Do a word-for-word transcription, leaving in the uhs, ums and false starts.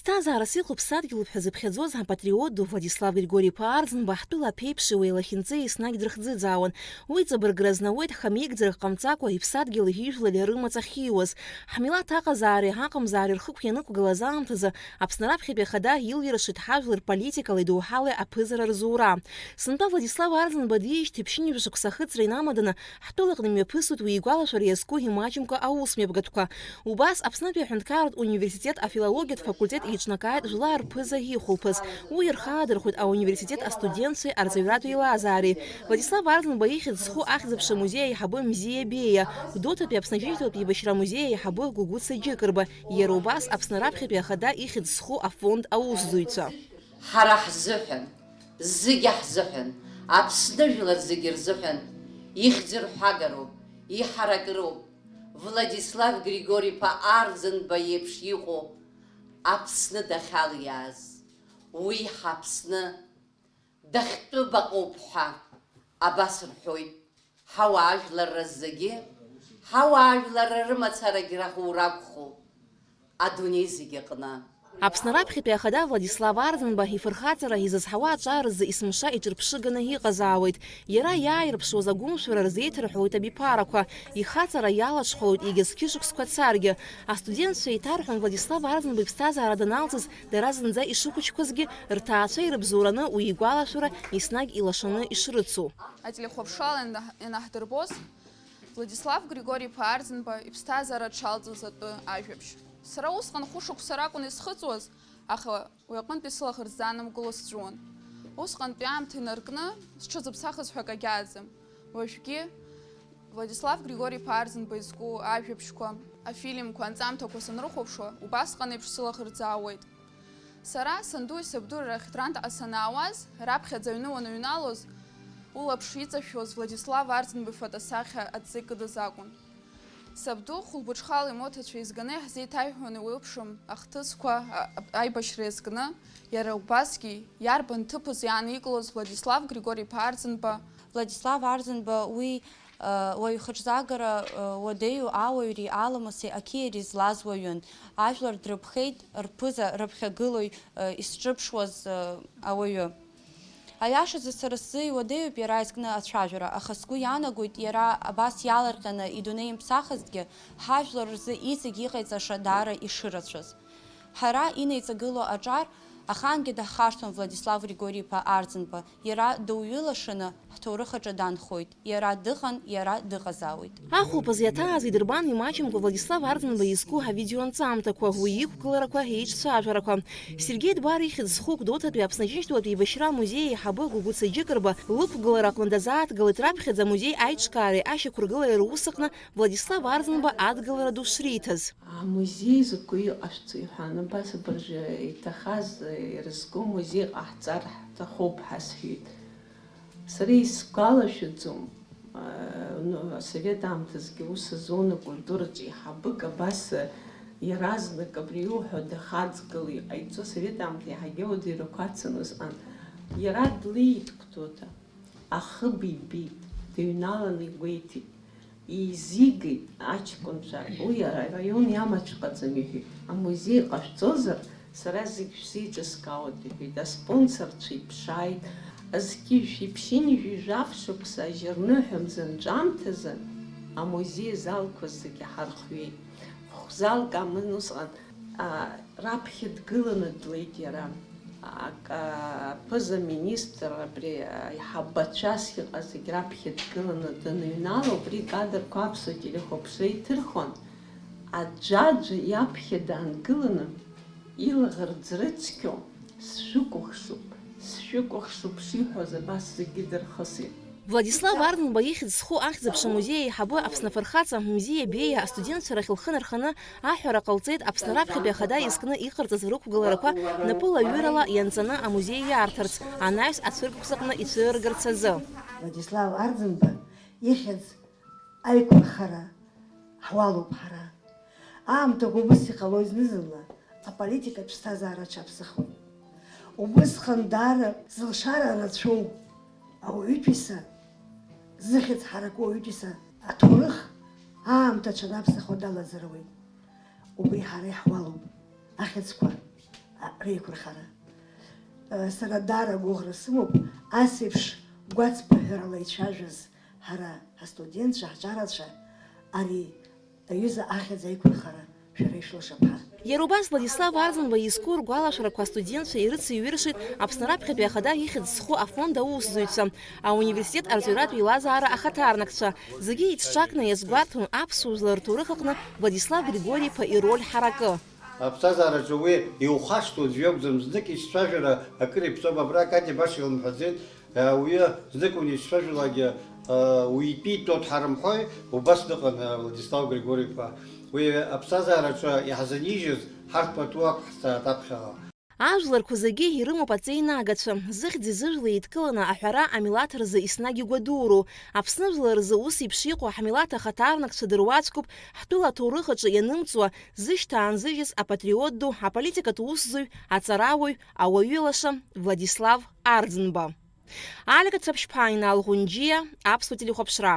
Ԥсҭазаарас иҟоу ԥсадгьылуп ҳәа зыԥхьаӡоз апатриот ду Владислав Григори-иԥа Арӡынба ҳтәыла аԥеиԥши уи лахьынҵеи еснагь дрыхӡыӡаауан. Уи ҵабыргра знауеит, ҳамеигӡарак ҟамҵакәа иԥсадгьыли ижәлари рымаҵ ахьиуаз. Ҳмилаҭ аҟазаареи аҟамзаареи рхықә ианықәгылаз аамҭазы Аԥсны раԥхьатәи ахада илиршеит ҳажәлар политикалеи доуҳалеи аԥызара рзура. Сынтәа Владислав Арӡынба диижьҭеи ԥшьынҩажәа шықәса ахыҵра инамаданы ҳтәылаҟны имҩаԥысуеит уи игәалашәара иазку имаҷымкәа аусмҩаԥгатәқәа. Убас Аԥснытәи аҳәынҭқарратә университет афилологиатә факультет еиҿнакааит жәлар рԥыза ихәылԥаз. Уи ирхаадырхәеит ауниверситет астудентцәеи арҵаҩратә еилазаареи. Владислав Арӡынба ихьӡ зху ахьӡ-аԥша музеи аиҳабы Мзиа Беиа, Гәдоуҭатәи Аԥсны Аџьынџьтәылатә еибашьра амузеи аиҳабы Гәыгәыца Џьыкырба, иара убас Аԥсны раԥхьатәи ахада ихьӡ зху афонд аусзуҩцәа. Ҳара ҳзыҳәан, зегьы ҳзыҳәан, Аԥсны жәлар зегьы рзыҳәан ихьӡырҳәагароуп, иҳаракыроуп Владислав Григори-иԥа Арӡынба иеиԥш иҟоу Аԥсны дахьалиааз. Уи ҳАԥсны дахьтәы баҟоуп ҳәа абас рҳәоит. Ҳауаажәларра зегьы, ҳауаажәларра рымацарагь раӷоу ракәхоуп адунеи зегьы аҟны. Аԥсны раԥхьатәи ахада Владислав Арӡынба ифырхаҵара изызҳауа аҿар рзы есымша иҿырԥшыганы иҟазаауеит. Иара иааирԥшуаз агәымшәара рзеиҭарҳәоит абиԥарақәа, ихаҵара иалаҽхәалоит егьа зқьышықәсқәа царгьы. Астудентцәа еиҭарҳәон Владислав Арӡынба иԥсҭазаара даналҵыз дара зынӡа ишыхәыҷқәазгьы, рҭаацәа ирыбзоураны уи игәалашәара еснагь илашаны ишрыцу. Ателехәаԥшрала ианаҳ-, ианаҳдырбоз, Владислав Григори-иԥа Арӡынба иԥсҭазаара дшалҵыз атәы ажәабжь. Сара усҟан хәышықәса ракәын исхыҵуаз, аха уи аҟынтәи сылаӷырӡ аанамгыло сҵәуон. Усҟантәи аамҭа инаркны сҽызыԥсахыз ҳәа акагьы ааӡам. Уажәгьы Владислав Григори-иԥа Арӡынба изку ажәабжьқәа, афильмқәа, анҵамҭақәа санрыхәаԥшуа, убасҟан еиԥш сылаӷырӡ аауеит. Сара сандуи сабдуи рахь Трантҟа санаауаз, раԥхьаӡа аҩны уаныҩналоз, улаԥш иҵашәоз Владислав Арӡынба ифотосахьа аӡы кыдыз акәын. Сабду хәылбыҽхала имоҭацәа еизганы иаҳзеиҭаиҳәон еиуеиԥшым ахҭысқәа, а-, а-, аибашьра иазкны, иара убасгьы иарбан ҭыԥыз иааникылоз Владислав Григори-иԥа Арӡынба. Владислав Арӡынба уи, а, уаҩхаҿсагара, а, уадаҩу ауаҩреи аламыси ақьиареи злаз уаҩын. Ажәлар дрыԥхеит, рԥыза, рыԥхьагылоу, а, изҿыԥшуаз, а, ауаҩы. Аиашазы, сара сзы иуадаҩуп иара изкны ацәажәара, аха сгәы иаанагоит, иара абас иаларҟьаны идунеимԥсахызҭгьы, ҳажәлар рзы иҵегь иҟаиҵаша даара ишырацәаз. Ҳара инеиҵагылоу аҿар ахаангьы даҳхашҭуан Владислав Григори-иԥа Арӡынба, иара дыуҩылашаны ҳҭоурых аҿы даанхоит, иара дыҟан, иара дыҟазаауеит. Ахәылԥаз иаҭааз идырбан имаҷымкәа Владислав Арӡынба изку ҳавидеоанҵамҭақәа, уи иқәгыларақәа, еиҿцәажәарақәа. Сергеи Дбар ихьӡ зху Гәдоуҭатәи Аԥсны Аџьынџьтәылатә еибашьра амузеи аиҳабы Гәыгәыца Џьыкырба лықәгылара аҟны дазааҭгылеит раԥхьаӡа амузеи аиҿкаареи ашьақәыргылареи рус аҟны Владислав Арӡынба адгылара ду шриҭаз. Амузеи закәи иҟашәҵо, иҳәан, абас абыржәы иҭахаз ирызку музеи ҟаҳҵар ҳҭахуп ҳәа сҳәеит. Сара исгәалашәаӡом, а, ну, асовет аамҭазгьы ус азон акультураҿы еиҳабык абас, а, иаразнак абри иуҳәо дахаҵгыло иҟаиҵо, асовет аамҭа иаҳагьы ауадаҩрақәа ацын усҟан. Иара длеит Гәдоуҭа, ахыб ибеит, дыҩналаны игәеиҭеит. Еизигеит аҷкәынцәа, уи араион иамаҵәҟьаӡам, иҳәеит. Амузеи ҟашәҵозар, сара зегь шәзеиҿыскаауеит, иҳәеит. Аспонсорцәа иԥшааит, зқьи жәшәи ԥшьынҩажәи жәаф шықәса ажьырныҳәа мза анҵәамҭазы амузеи азалқәа зегьы ҳархҩеит. Ф-залк аман усҟан, а, раԥхьа дгыланы длеит иара. Ак-, аԥыза-министр абри аиҳабацәас иҟаз зегь раԥхьа дгыланы даныҩнала, убри кадрқәа аԥсуа телехәаԥшра иҭырхуан. Аӡәаӡәа иаԥхьа даангыланы, илаӷырӡ рыцқьо, "Сшәыкәыхшоуп, сшәыкәыхшоуп" шиҳәоз абас зегьы дырхысит. Владислав Арӡынба ихьӡ зху ахьӡ-аԥша музеи аиҳабы Аԥсны афырхаҵа Мзиа Беиа астудентцәа рахь лхы нарханы аҳәара ҟалҵеит Аԥсны раԥхьатәи ахада изкны иҟарҵаз рықәгыларақәа напылаҩырала ианҵаны амузеи иарҭарц, анаҩс ацәыргақәҵаҟны ицәырыргарц азы. Владислав Арӡынба ихьӡ аиқәырхара ҳуалуп ҳара. Аамҭақәа убыс иҟалоит, зны-зынла аполитикатә ԥсҭазаара аҽаԥсахуеит. Убысҟан даара зылшара рацәоу ауаҩытәыҩса, зыхьӡ ҳараку ауаҩытәыҩса аҭоурых аамҭа аҽанаԥсахуа далазаруеит. Убри ҳара иаҳуалуп, ахьӡқәа, Еиқәырхара. Сара даара агәыӷра сымоуп, ас еиԥш гәацԥыҳәарала ицәажәаз ҳара ҳастудентцәа, ҳҿарацәа, ари аҩыза ахьӡ аиқәырхара шәара ишәылшап ҳәа. Иара убас Владислав Арӡынба изку ргәалашәарақәа астудентцәа ирыцыҩҩыршеит Аԥсны раԥхьатәи ахада ихьӡ зху афонд аусзуҩцәа, ауниверситет арҵаҩратә еилазаара ахаҭарнакцәа. Зегьы еиҿҿакны иазгәарҭон аԥсуа жәлар рҭоурых аҟны Владислав Григори-иԥа ироль ҳаракы. Аԥсҭазаараҿы уи иухашҭуа аӡә иакәӡам, знык ицәажәара акыр иԥҵоуп, абра Катиа баша илымҳәаӡеит, ауаҩы знык унеицәажәалакгьы, уи итәы итәоу дҳарымҳәои, убас дыҟан, Владислав Григори-иԥа. Уи аԥсҭазаараҿы иаҳзынижьыз ҳарҭ патуак ҳзааит аԥхьала. Ажәларқәа зегьы ирымоуп аҵеинагацәа, зыхьӡи зыжәлеи еидкыланы аҳәара амилаҭ рзы еснагь игәадуроу. Аԥсны жәлар рзы ус еиԥш иҟоу ҳмилаҭ ахаҭарнакцәа дыруаӡәкуп, ҳтәыла аҭоурых аҿы ианымҵуа, зышьҭа аанзыжьыз апатриот ду, аполитикатә усзуҩ, аҵарауаҩ, ауаҩы лаша Владислав Арӡынба. Алика Цаԥшьԥаа, Инал Ӷәынџьиа, Аԥсуа телехәаԥшра.